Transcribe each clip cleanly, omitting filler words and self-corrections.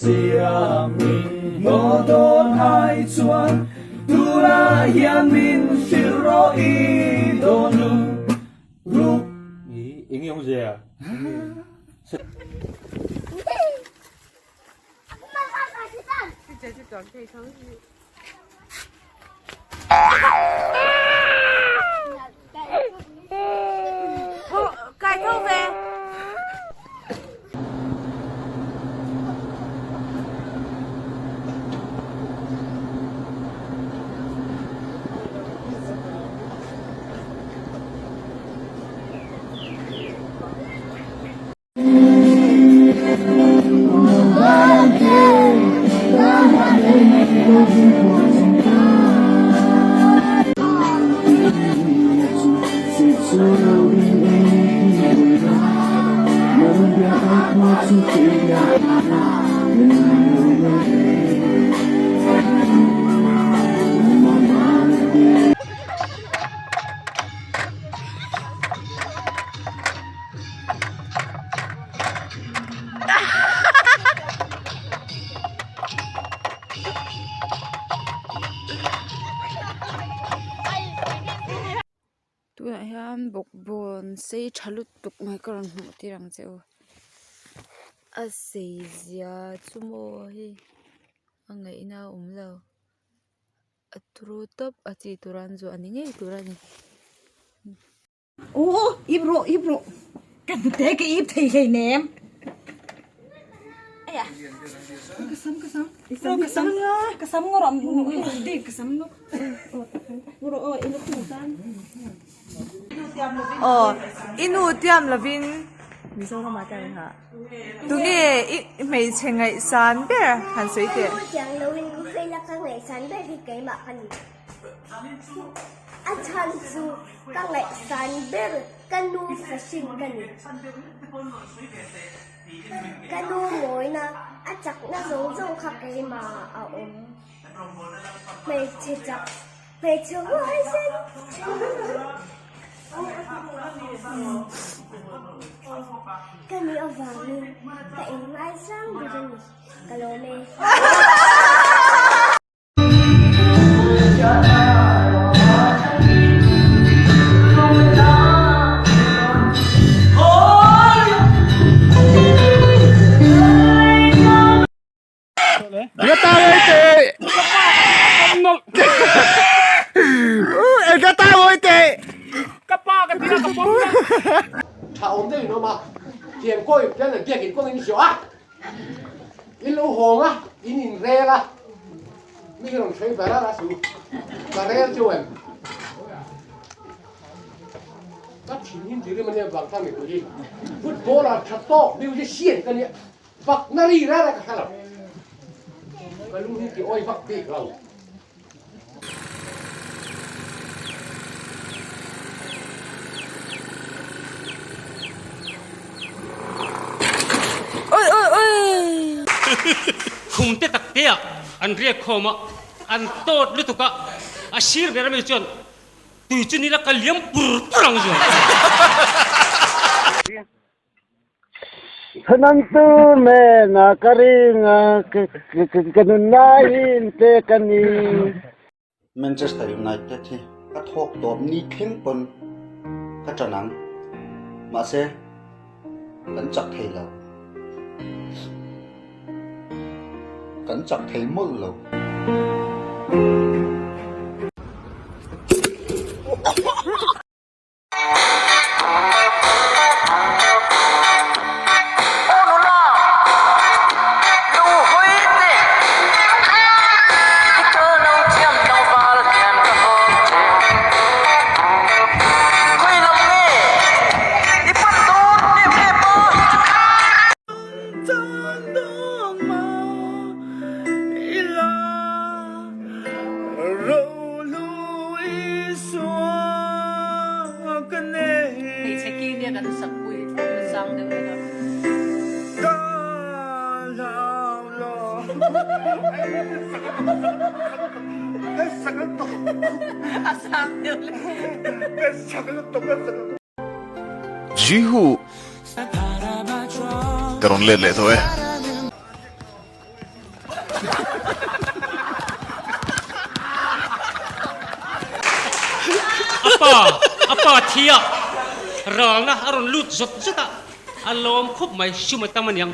Siam min hnawh dawn ai chuan tunah hian min hrilh rawh i dawn lu ruk. Eng eng zia? Tunah hian bawkbawn sei tha lutuk mai ka rawn hmuh tir ang che u a sei zia chu maw hei a ngaihna a awm lo a turu tawp a chi tur an zuah ni ngei tur a ni. Aw ip rawh ip rawh ka hnute ka ip thei hlei nem ka sam ka sam ka sam ka sam ngaw rawh ka sam nuk ngaw rawh aw i luk tan aw i nu tiam lovin Mizoram ah te an ha tunge i hmeichhe ngaihsan ber han sawi teh. Ka nu tiang lovin ka hmel a ka ngaihsan ber hi keimah ka ni. A chhan chu ka ngaihsan ber ka nu fahrin ka ni. Ka nu mawina a chakna zawng zawng kha keimah a awm. Hmeichhe chak, hmeichhe huaisen. Ka nih avangin ka inngaisang ber a ni. Ka lawm e. Tha awm deuh in awm a, thian kawi pian an biakin kawng in hriau a. In lo hawng a, in in rel a, mi hi rawn hrei ber a su, ka rel chu em? Ka thin hin tirim ania vang ta mipui hi, football ah tha tawk musician ka nia, fak na ri rara ka hre lo, ka lung hi ti awi vak bik lo. Khum te tak te ah an riak khawm a, an tawt lutuk a, a sir ber ami chuan tui chu nila ka liam pur pur ang zual. Thanantu mena ka ring a, ka nunna hin te ka ni. Manchester United hi ka thawk tawp ni thleng pawn ka ṭan ang. Mahse, kan chak thei lo. Kan chak thei mawlh lo. Hmeichhe ki nia kan sak pui sang deuh hlek a. A sang deuh hlek. Jihu! Ka rawn let leh tawh e. A pa, a pa thi a, ralna a rawn lut zawt zawt a, a lawm khawp mai, sum a tam aniang.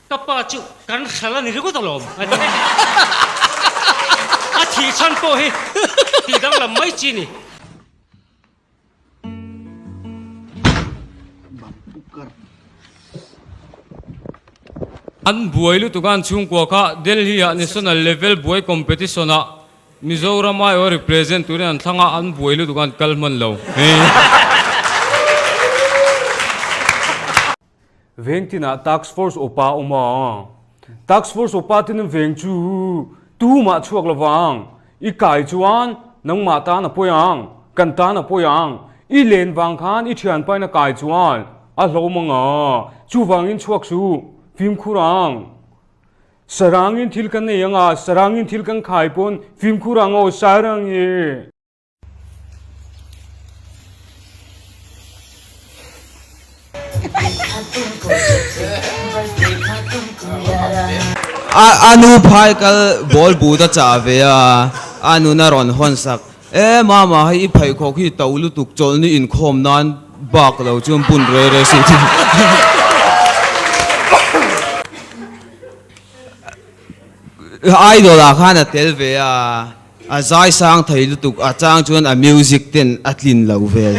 Ka pa chu kan hral a ni ringawt alawm a ti. A thih chhan pawh hi tih danglam mai chi a ni. An buai lutuk a an chhungkua kha Delhi ah National level buai competition ah Mizoram aiawh represent turin an thlang a, an buai lutuk a an kal hman lo. Veng tinah Task Force upa a awm a, Task Force upa ten veng chu tumah chhuak lo vang, i kai chuan nangmah tan a pawi ang, kan tan a pawi ang, i len vang khan i thianpain a kai chuan a hlawm ang a, chuvangin chhuak suh, fimkhur ang. Sarangin thil kan nei ang a, sarangin thil kan khai pawn fimkhur ang aw, sarang e. A nu phai kal ball but a chah ve a, a nun a rawn hawn sak. E mama hei i pheikhawk hi to lutuk chawlhni inkhawm nan bak lo chuan bun re re suh tih. Idol ah khan a tel ve a. A zai sang thei lutuk, a chang chuan a music ten a tlin lo vel.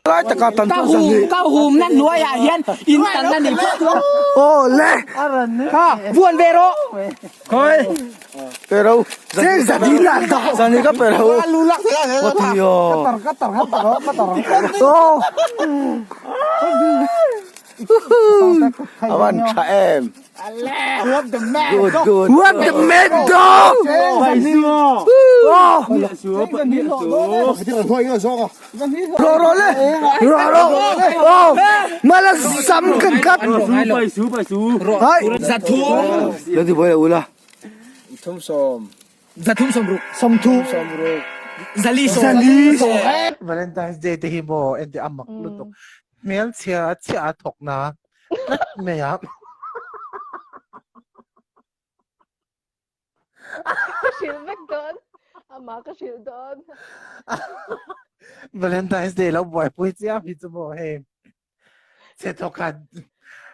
Lai taka tan Ka hum ka hum na hnuai ah hian in tan na ni phawt lo. Aw le. Ha vuan ve rawh. Khoi. Pero zani la da. Zani ka pero. Patio. Ka tar ka tar ka tar ka tar. Oh. Avan tha em. What the mad Good good. What the mad dog. Oh. Ro ro le. Ro ro. Oh. Mala sam kan kat. Hai. Zathum. Lo ti boy ula. Thum som. Zathum somruk. Somthum. Somruk. Zali som. Zali. Valentine's Day te hi maw ente amak lutuk hmelchhia chiah a thawk na tlat mai a. Ka hrilh vek dawn. Amah ka hrilh dawn. Valentine's Day lo buaipui chiam hi chu maw hei che thawkhat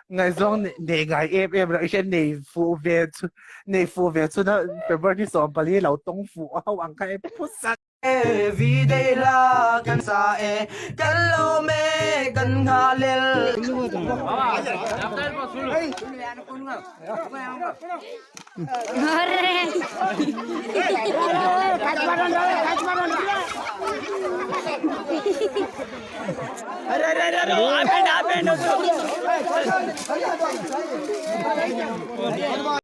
ngaihzawng nei ngai em em loh hian nei fuh ve chu nei fuh ve chuna February 14 lo tawng fuh ho ang kha e phusa Everyday la kan sa e kan lo me kan ngha lel. Arre arre arre